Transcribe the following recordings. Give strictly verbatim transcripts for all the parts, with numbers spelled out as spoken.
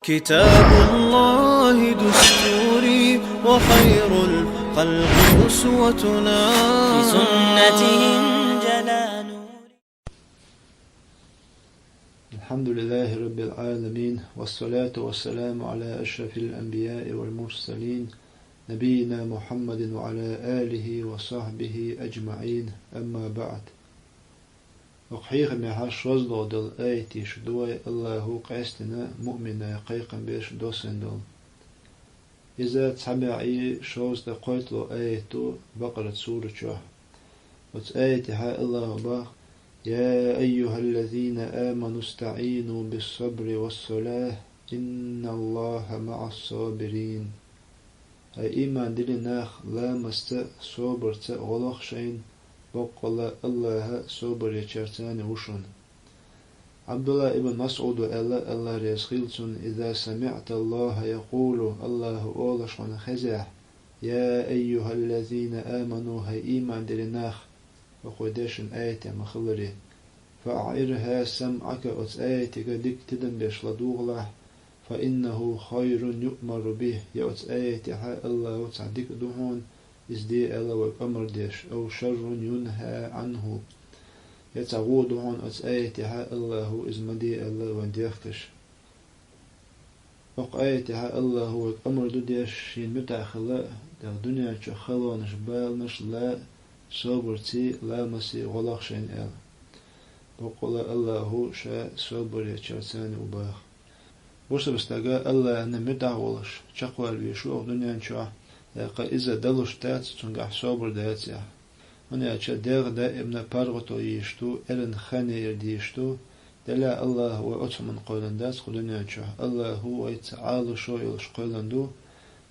كتاب الله دستوري وخير الخلق أسوتنا. بسنته انجلى نوري. الحمد لله رب العالمين، والصلاة والسلام على أشرف الأنبياء والمرسلين، نبينا محمد وعلى آله وصحبه أجمعين، أما بعد. Вокху хьехамехь шозлагӀа долу аяташ ду вай Аллахо къаьстина муъминех кхайкхам беш доссийна долу. Иза цхьа бӀе шовзткъе кхойтталгӀа аят ду Бакъарат сура чохь. Оцу аятехь Аллахо боху: «يا أيها الذين آمنوا استعينوا بالصبر والصلاة إن الله مع الصابرين». Хьай ийман диллина нах, ламазца а, собарца а гӀо лохьа шайна, боккъала Аллахь собаречаьрца ву шуна. Ӏабдулла ибн МасӀуда аьлла, Аллах реза хуьлда цунна: «إذا سمعت الله يقول», Аллахо олуш хьуна хезахь: «يا أيها الذين آمنوا», хьай ийман диллина нах, хӀокху дешан аятехь ма-хиллара. «فأعرها سمعك», оцу аятега дика тидам беш ладугӀалахь, «فإنه خير يؤمر به», я оцу аятехь Аллахо цхьа дика ду хьуна, иза де аьлла вайга амар деш, «أو شر ينهى عنه», я цхьа вон ду хьуна оцу аятехь Аллахо иза ма де аьлла вайна дехкаш. ХӀокху аятехь Аллахо вайга амар ду деш, шена муьтӀахь хила, дагахь дуьнен чохь халонаш, баланаш ла, собарций, ламасций гӀо лохьа шайна аьлла. Боккъала Аллахо ша собаречаьрца ву боху. Бусалба стага Аллахьна муьтӀахь волуш чекхвалийта веза хӀокху дуьнен чохь, тӀаккха иза далуш дац, цуьнгахь собар дацахь. ХӀунда аьлча дегӀ даимна паргӀато йийш ду, эрна хан яр дийш ду. Делахь Аллахо вай оцу хӀуманна кхоьллина дац кху дуьнен чохь. Аллахо вайца Ӏалашо йолуш кхоьллина ду.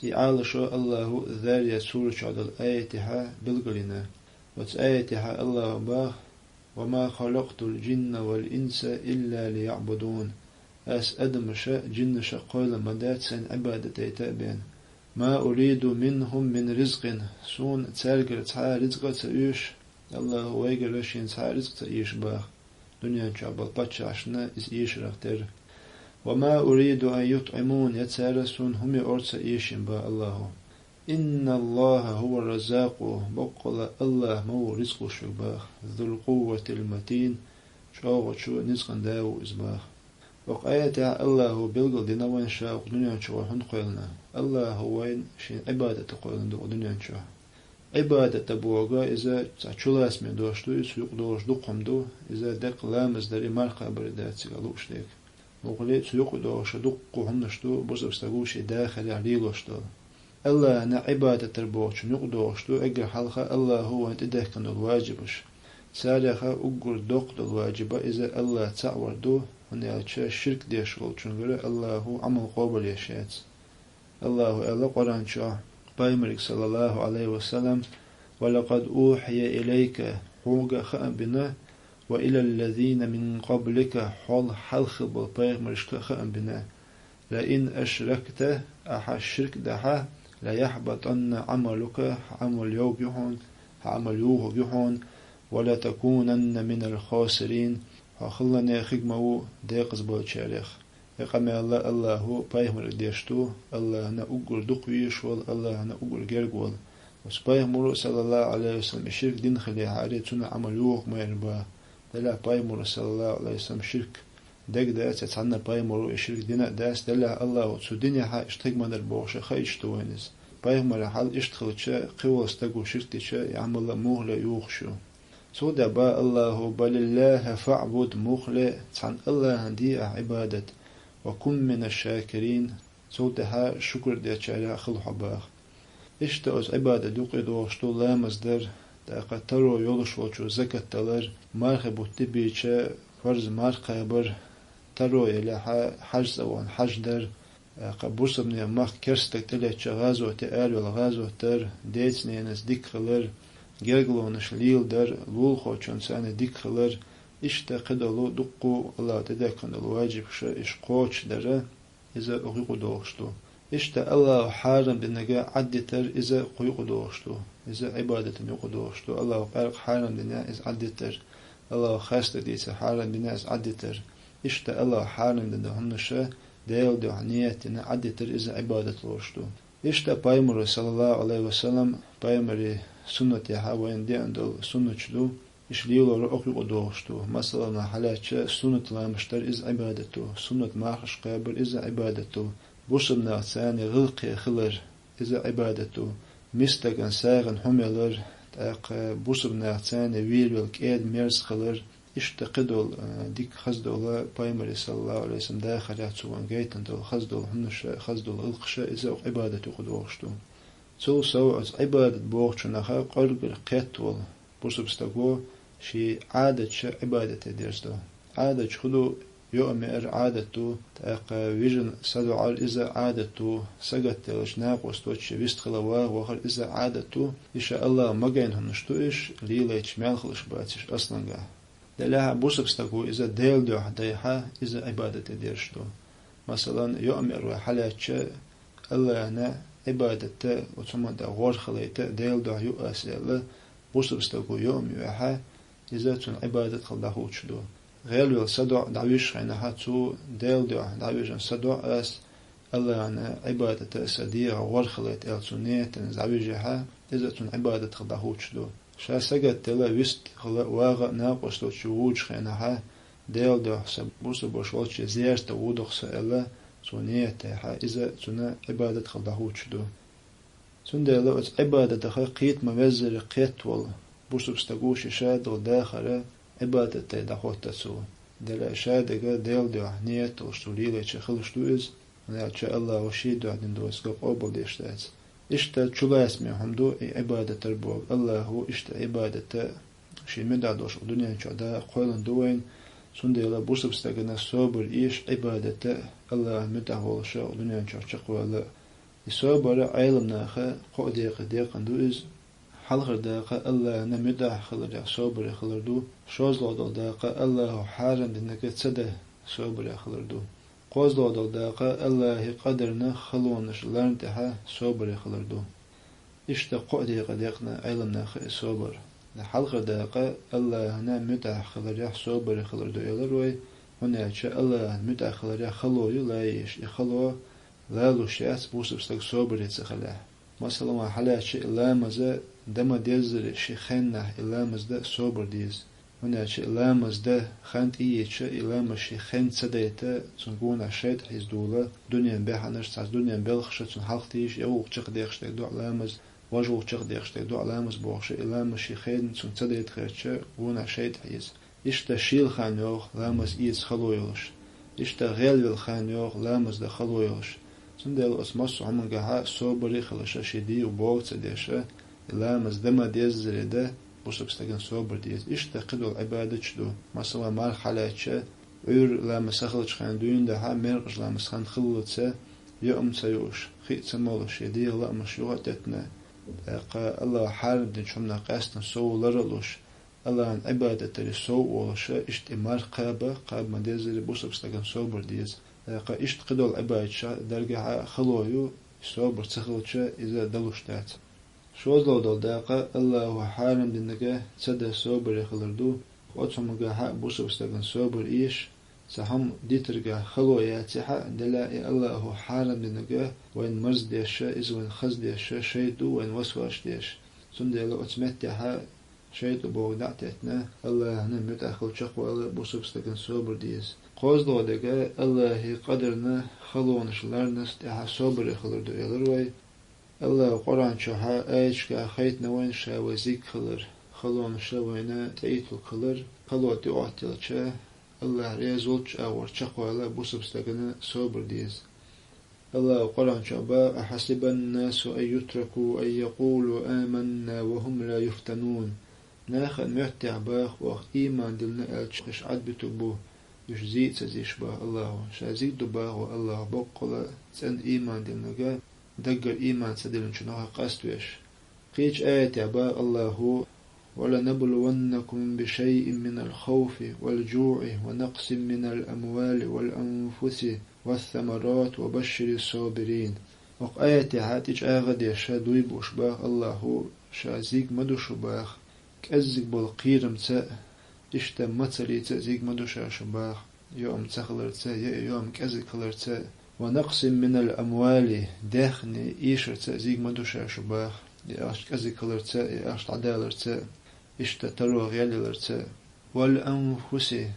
И Ӏалашо Аллахо Заррият сура чохь долу аятехь билгалйина. Оцу аятехь Аллахо боху: «وما خلقت الجن والإنس إلا ليعبدون». Ас адамаш а, жинаш а кхоьллина ма дац, сайна Ӏибадат дайта а бен. «ما أريد منهم من رزق», суна цаьргара цхьа а рицкъа а ца оьшу, Аллахо вайгара шена цхьа а рицкъа ца оьшу боху. Дуьнен чохь болу паччахьашна иза оьшург дара. «وما أريد أن يطعمون», я цара суна хӀума яра ца оьшу боху Аллахо. «إن الله هو الرزاق», боккъала Аллах ма ву рицкъ луш верг боху, «ذو القوة المتين», чӀогӀачу ницкъан да ву иза боху. ХӀокху аятехь Аллахо билгалдина вайна ша хӀокху дуьнен чу вай хӀунда кхоьллина. Аллахо вайна шена Ӏибадата кхоьллина ду хӀокху дуьнен чохь. Ӏибадата боху иза цхьа чулацаме дош ду, иза юкъа догӀуш дукха хӀума ду, иза деккъа ламаз дарий, марха кхабарий дац цигахь лууш дерг. Муххале а цу юкъа догӀуш дуккха хӀуманаш ду, бусалба стага шен дахарехь лелош долу. Аллахьна Ӏибадат дар бохучун юкъа догӀуш ду, эггара хьалха Аллахо вайна тӀедаьхкина долу важибаш. Царех уггар доккха долу важиб иза Аллах цхьаъ вар ду, хӀунда аьлча ширк деш волчуьнгара Аллахо Ӏамал къобалъеш яц. Аллахо аьлла Къуръан чохь, Пайхамарга, саллаллаху Ӏалайхи ва саллам: «ولقد أوحي إليك», хьуна а хаам бина, «وإلى الذين من قبلك», хьол хьалха болу пайхамаршка а хаам бина, «لئن أشركت», ахьа ширк дахь, «ليحبطن عملك», хьан Ӏамал йовг ю хьуна, хьан Ӏамал юхург ю хьуна, «ولتكونن من الخاسرين», хьо хилале хир ма ву декъаза болчарех. И къамел Аллахо пайхамарга деш ду, Аллахьна уггар дукха везаш волу, Аллахьна уггар герга волу. Оцу пайхамаро, саллаллаху Ӏалайхи ва саллам, и ширк дина хилахьара, цунна Ӏамал юхург ма яра боху. Делахь пайхамаро, саллаллаху Ӏалайхи ва саллам, ширк дерг дац, я цхьанна пайхамаро и ширк дина а дац, делахь Аллахо цу динехь иштта хир ма дара бохуш а хаийтуш ду вайна иза. Пайхамарехь хьалха иштта хилча, кхин волу стага ширк дича, и Ӏамал муххале а юхуш ю. Цул тӀаьхьа боху Аллахо: «بل الله فاعبد», муххале а цхьана Аллахьана де ахь Ӏибадат, «وكن من الشاكرين», цул тӀаьхьа шукур дечарех хила хьо боху. Иштта оцу Ӏибадат юкъа догӀуш ду ламаз дар, тӀаккха таро йолуш волчо закат далар, мархи бутт тӀебийча фарз марха кхабар, таро елахь хьаьж цӀа вахана хьаьж дар, тӀаккха бусалбанийн махка керста стаг тӀелеттача гӀазоте аравала гӀазот дар, деца-ненаца дика хилар, гергарлонаш леладар, лулахочунна царна дика хилар, иштта кхидолу дуккха Аллахо тӀедаьхкина долу важибаш, уьш кхочушдар, иза кху юкъа догӀуш ду. Иштта Аллахо хьарам динарг Ӏаддитар, иза кху юкъа догӀуш ду. Иза Ӏибадатан юкъа догӀуш ду. Аллахо къаьркъа хьарам динехь иза Ӏаддитар. Аллахо хастам дийцар хьарам динехь иза Ӏаддитар. Иштта Аллахо хьарам дина хӀуманаш Делан дуьхьа ниет йина Ӏадитар иза Ӏибадат лоруш ду. Иштта пайхамара, саллаллаху Ӏалайхи ва саллам, пайхамара суннатехьа вайна деана долу суннаташ ду, иштта лелор юкъа догӀуш ду. Масала, хьалаьцча, суннат ламазаш дар иза Ӏибадат ду, суннат мархаш кхабар иза Ӏибадат ду, бусалба нахаца гӀиллакхе хилар иза Ӏибадат ду, мискачун сагӀина хӀума ялар, тӀаккха бусалба нахаца вийр вала кӀеда-мерза хилар, иштта кхидолу, а, дика хаза долу пайхамара, саллаллаху Ӏалайхи ва саллам, дахарехь цо вайна гайтина долу хаза долу хӀуманаш, хаза долу гӀиллакхаш, иза Ӏибадат юкъа догӀуш ду. Цул сов оцу Ӏибадат бохучунах къоргара кхетта волу бусалба стаго шен Ӏадаташа Ӏибадате дерзадо. Ӏадаташ хӀун ду? Йоа меар Ӏадат ду, тӀаккха вижина садоӀар иза Ӏадат ду, сагатделлачу накъосташца вистхила ваха-вахар иза Ӏадат ду, иштта Аллахо магийна хӀуманаш ду уьш, лелийча мел хуьлуш бац уьш аслангахь. Делахь а бусалба стаго иза Делан дуьхьа дайхьа, иза Ӏибадате дерзаш ду. Масала, йоа меар вай хьалаьцча, Аллахьана Ӏибадат дан, оцу хӀуманна тӀехь гӀора хилийта Делан дуьхьа ю ас аьлла, бусалба стаго йоа меахь, иза цунна Ӏибадат хила дӀахӀуттуш ду. ГӀелвелла садоӀа дӀавижчу хенахь, цо Делан дуьхьа дӀавижина садоӀа ас, Аллахьана Ӏибадат дан сан дегӀан гӀора хилийта аьлла цо ниет йина дӀавижехь, иза цунна Ӏибадат хила дӀахӀуттуш ду. Ша сагатделла, вистхила ваха а накъосташца вуьйцучу хенахь, Делан дуьхьа сан бусалбаш волчу зерата ву-кх со аьлла, цо ниет йахь, иза цунна Ӏибадат хила дӀахӀуттуш ду. Цундела оцу Ӏибадатах кхетам бан веззара кхетта волу бусалба стаго шен ша долу дахар Ӏибадате дӀахӀоттац цо. Делахь а ша дерг Делан дуьхьа ниет долуш цо лелийча хилуш ду иза, хӀунда аьлча Аллахо шен дуьхьа дина доцург къобалдеш дац. Иштта чулацаме хӀума ду и Ӏибадат дар бохург. Аллахо иштта Ӏибадат шен муьтӀахь долуш дуьнен чохь дакъа кхоьллина ду вайна, цундела бусалба стагана собар эша Ӏибадат дан Аллахьан муьтӀахь волуш дуьнен чохь чекхвала. И собар Ӏеламнаха кхо декъе декъна ду иза. Хьалхара дакъа Аллахьана муьтӀахь хиларехь собаре хилар ду, шозлагӀа долу дакъа Аллахо хьарам динарг ца дан собаре хилар ду. КхозлагӀа долу дакъа Аллахьан къадарна халонаш ларна тӀехь собаре хилар ду. Иштта кхо декъе декъна Ӏеламнаха и собар. Хьалхара дакъа Аллахьана муьтӀахь хиларехь собаре хилар ду элира вай, хӀунда аьлча Аллахьана муьтӀахь хиларехь хало ю лаеш, и хало лалуш яц бусалба стаг собаре ца хилахь. Масала, вай хьалаьцча, и ламаз дан ма-деззара шен хеннахь и ламаз дан собар деза. ХӀунда аьлча и ламаз дан хан тӀеэцча, и ламаз шен хенна ца дайта, цунна гонах шайтӀа хьийза дола, дуьненан бахьанаш, цхьацца дуьненан белхаша цунна хьалха тийжа, я вукху чекхдекъаш дерг ду-кх ламаз, важа вукху чекхдекъаш дерг ду-кх ламаз бохуш, и ламаз шен хенна цунна ца дайта хилча, гонах шайтӀа хьийза. Иштта шийла хан йогӀу ламаз эца хало йолуш. Иштта гӀелвелла хан йогӀу ламаз дан хало йолуш. Цундела оцу массо а хӀумангахь собаре а хилаша, шен дегӀо боху ца деша, и ламаз дан ма-деззара дан бусалба стагана собар деза. Иштта кхидолу Ӏибадаташ ду. Масала, марха хьалаьцча, Ӏуьйра ламаз ца хиллачу хенахь дуьйна дахьа, меркъажа ламаз хан хиллалца, йоам ца юуш, хи а ца молуш, шен дегӀан лаамаш юха а теттина, тӀаккха Аллахо хьарам динчу хӀуманах къаьстина сов лара а луш, Аллахьан Ӏибадат даре сов а волуша, иштта и марха кхаба, кхаба ма-деззара бусалба стагана собар деза. ТӀаккха иштта кхидолу Ӏибадаташ дергахь а хало ю, и собар ца хилча, иза далуш дац. ШозлагӀа долу дакъа Аллахо хьарам динарг ца дан собаре хилар ду, оцу хӀумангахь а бусалба стагана собар эша, цхьа хӀума дитаргахь хало яцахь а, делахь и Аллахо хьарам динарг вайна марздеш, иза вайна хаздеш, шайтӀа ду вайна васвас деш. Цундела оцу меттехь шайтӀа бохург дӀа а теттина, Аллахьана муьтӀахь хила чекхвала бусалба стагана собар деза. КхозлагӀа дерг Аллахьан къадарна халонаш ларнас тӀехь собаре хилар ду элира вай. Аллахо Къуръан чохь аяташкахь хайтина вайна ша вай зиг хилар, халонаша вайна тӀеитталг хилар, хало тӀеоттаелча, Аллахь реза волчу агӀор чекхвала бусалба стагана собар деза. Аллахо Къуръан чохь боху: «أحسب الناس أن يتركوا أن يقولوا آمنا وهم لا يفتنون». Нахана моьттехь боху оха ийман диллина аьлча, уьш Ӏадбуьтур бу, уьш зий а ца зийш боху Аллахо. Ша зиг ду боху Аллахо боккъала цӀена ийман диллинарг, даггара ийман ца диллинчунах къаствеш. Кхечу аятехь боху Аллахо: «ولنبلونكم بشيء من الخوف والجوع ونقص من الأموال والأنفس والثمرات وبشر الصابرين». Окху аятехь тӀечӀагӀа а деш дуй бууш боху Аллахо, ша зиг ма ду шу боху, кӀеззиг болу кхерамца а, иштта мацаллица а зиг ма ду ша шу боху, йоам ца хиларца а, я и йоам кӀезиг хиларца а, «Ва накъсин минал амвали», дехни эшарца зийга ма ду ша шу бах, и ахча кӀезига хиларца, и ахча дӀадаларца, иштта таро гӀелъяларца, «вал анфуси»,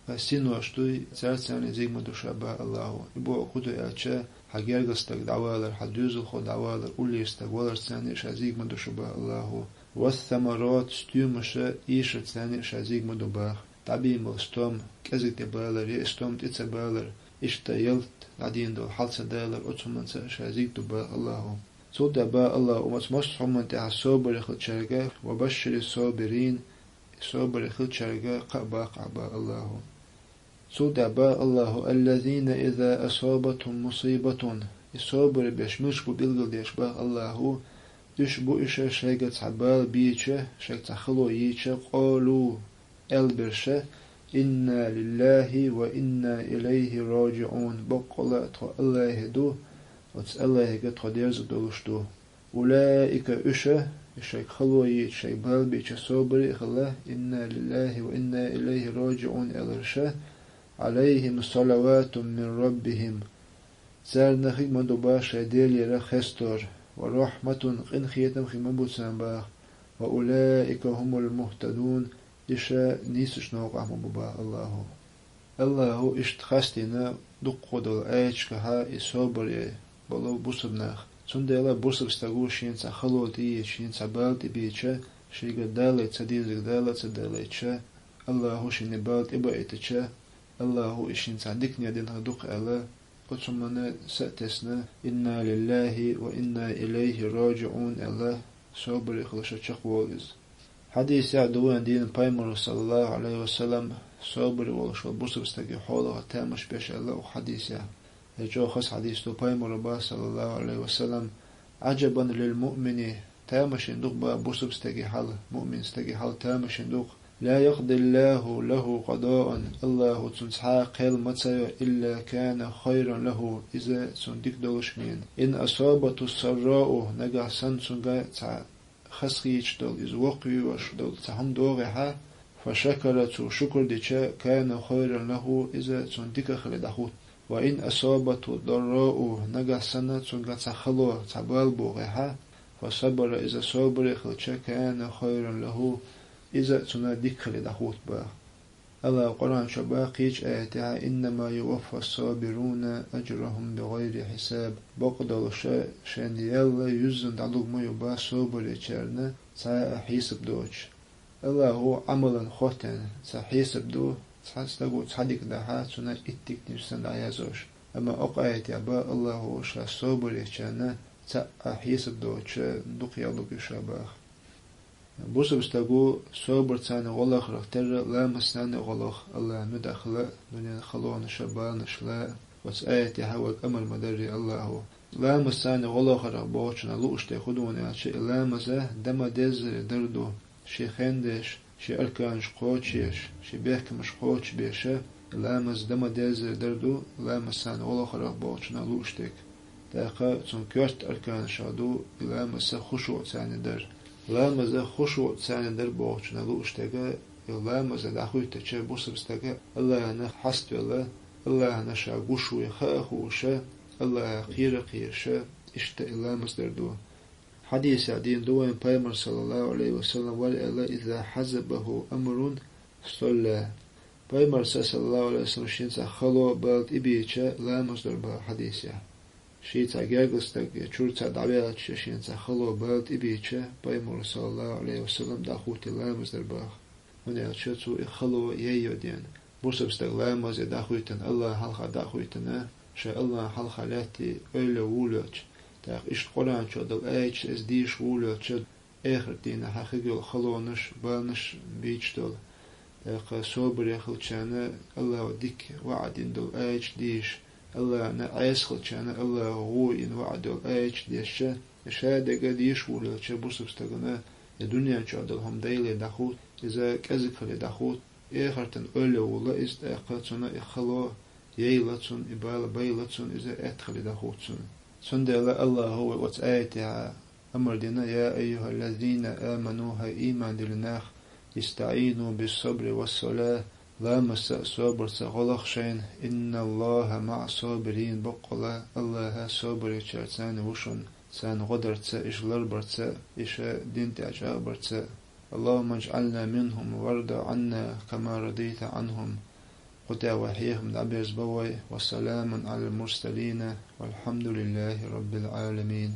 а синош дуй, царцани зийга ма ду ша бах Аллаху. И боху ду аьлча, хьан гергара стаг дӀавалар, хьан доьзалхо дӀавалар, уллера стаг валарцани ша зийга ма ду шу бах Аллаху. «Вас самарат», стоьмаш эшарцани ша зийга ма ду бах. ДӀабиймал стом кӀезига тӀе балар, я и стом тӀе ца балар, иштта ялат дӀадийна долу хьал ца далар, оцу хӀуманца ша зийга ду бах Аллаху. Цул тӀаьхьа бах Аллаху, оцу массо а хӀуманна тӀехь собаре хиллачаьрга, «ва башшири собирин», собаре хиллачаьрга кхаъ баккха бах Аллаху. Цул тӀаьхьа бах Аллаху: «Аллазина иза асабатхум мусибатун». И собаре берш муьлш бу билгалдеш бах Аллаху, уьш бу уьш шайга цхьа бала бийча, шайга цхьа хало йийча, «къалу», аьлла берш: «Инна лиллахи ва инна илайхи раджиун». Баккъала а тхо Аллахье ду, оцу Аллахьега тхо дерза долуш ду. «Улаика», уьш, и шайга хало йийча, шайга бала бийча собаре а хилла, «инна лиллахи ва инна илайхи раджиун» аьлларш, «алайхим салаватун мин раббихим». Царна хи ма ду бах шайн Делера хестор, «ва рахматун», къинхетам хи ма бу царна бах, «ва улаика хумул мухтадун», иша нийсачу новкъахь ма бу бах Аллаху. Аллаху иштта хастийна дуккха долу аяташкахь и собаре болу бусалба нах. Цундела бусалба стага шена цхьа хало тӀееъча, шена цхьа бала тӀебийча, шега далайта ца дезарг дала а ца далайташ, Аллаху шена бала тӀебаийтича, Аллаху и шена цхьа дикане дина хир ду-кх аьлла, оцу хӀуманна са а тесна, «Инна лиллахи ва инна илайхи раджиун» аьлла, собаре хилла ша чекхволу иза. Хьадисехь ду вайн дийна Пайхамара, саллаллаху Ӏалайхи ва саллам, собаре волуш волу бусалба стаге хьолах тамаш беш аьлла оха хьадисехь. Эй, чӀогӀа хаза хьадис ду, Пайхамара бах, саллаллаху Ӏалайхи ва саллам: «Ӏаджабан лил муъмини», тамашийна ду-кх бах бусалба стаге хьал, муъмин стаге хьал тамашийна ду-кх. «Ла якъдиллаху лаху къадаан», Аллаху цунна цхьа а кхел ма ца йо, «илла кана хайран лаху», иза цунна дика долуш мега. «Ин асабатху саррау», нагахь санна цуьнга цхьа хазахеташ долу, иза воккхавеш долу цхьа хӀума догӀехьа, «фа шакара», цо шукур дича, «кана хайран лаху», иза цунна дика хиле дӀахӀутту. «Ва ин асабатху даррау», нагахь санна цуьнга цхьа хало, цхьа бала богӀехьа, «фа сабара», иза собаре хилча, «кана хайран лаху», иза цунна дика хиле дӀахӀутту бах. Аллаху Къуръан чохь бах кхечу аятехь: «Иннама юваффас-сабируна ажрахум бигайри хьисаб». Бакъдолуш шайна яьлла юьззина дӀалур ма ю бах собаречарна цхьа а хьесап доцуш. Аллаху Ӏамалан хоттина цхьа хьесап ду, цхьа стаго цхьа дика дахьа, цунна итт дика дийр санна дӀаяздеш. Амма окху аятехь бах Аллаху ша собаречарна цхьа а хьесап доцуш дукха ял лур ю ша бах. Бусалба стагу собарца гӀо лахарх терра ламазца гӀо лаха, Аллахьан муьтӀахь хила, дуьненан халонаш а, баланаш а ла а. Оцу аятехь вайга амар ма дарра Аллаху. Ламазца гӀо лахарх бохучунах лууш дерг хӀун ду аьлча, и ламаз дан ма-деззара дар ду, шен хендеш, шен арканаш кхочуш, шен бехкамаш кхочушбеш, и ламаз дан ма-деззара дар ду, ламазца гӀо лахарх бохучунах лууш дерг. ТӀаккха цуьнан коьрта арканашах ду и ламазца хушуъца дар. Ламазца хушуъца дар бохучунах лууш дерг, и ламаз дӀахӀоттича бусалба стаг Аллахьана хьаставелла, Аллахьана ша гуш вуй хаа а хууш, Аллахьах кхера а кхоьруш, иштта и ламаз дар ду. Хьадисехь дийна ду вайн, Пайхамар, саллаллаху Ӏалайхи ва саллам, вара аьлла: «Иза хьазабаху амрун салла». Пайхамарца, саллаллаху Ӏалайхи ва саллам, шена цхьа хало, бала тӀебийча, ламаз дора бах хьадисехь. Шен цхьа гергара стаг я чуьра цхьа дӀаваьлча, шена цхьа хало, бала тӀебийча, Пайхамара, саллаллаху Ӏалайхи ва саллам, дӀахӀуттий ламаз дора бах. ХӀунда аьлча цо и хало яйо ден. Бусалба стаг ламазе дӀахӀоьттина, Аллахьан хьалха дӀахӀоьттина, ша Аллахьан хьалха лаьтте ойла вуьйлуьйтуш, тӀаккха иштта Къуръан чохь долу аяташ иза дийша вуьйлуьйтуш, эхарт дийнахь хир йолу халонаш, баланаш бийцаш долу. ТӀаккха собаре хиллачарна Аллахьо дика ваӀда дина долу аяташ дийша, Аллахьана Ӏеса хиллачарна Аллахьо гӀо йина ваӀда долу аяташ дешча, ша дерг дийша вуьйлуьйтуш бусалба стагана, и дуьнен чохь долу хӀума дайле дӀахӀутту, иза кӀезиг хиле дӀахӀутту, эхартан ойла вуьлла иза, тӀаккха цунна и хало яйла цунна, и бала байла цунна, иза аьтта хиле дӀахӀутту цунна. Цундела Аллахьо вай оцу аятехь амар дина: «Я айюхаллазина аману», хӀай ийман диллина нах, «истаӀину бис-сабри вас-салат», لا مسأ собарца гӀолахь шайна, إن الله مع الصابرين, боккъала АллахӀ собаречарца цхьана ву шун, царна гӀо дарца, иша ларбарца, иша дин тӀа чӀагӀбарца. اللهم اجعلنا منهم وارض عنا كما رضيت عنهم. Кху тӀа вай хьехам дӀаберзабой. وسلام على المرسلين والحمد لله رب العالمين.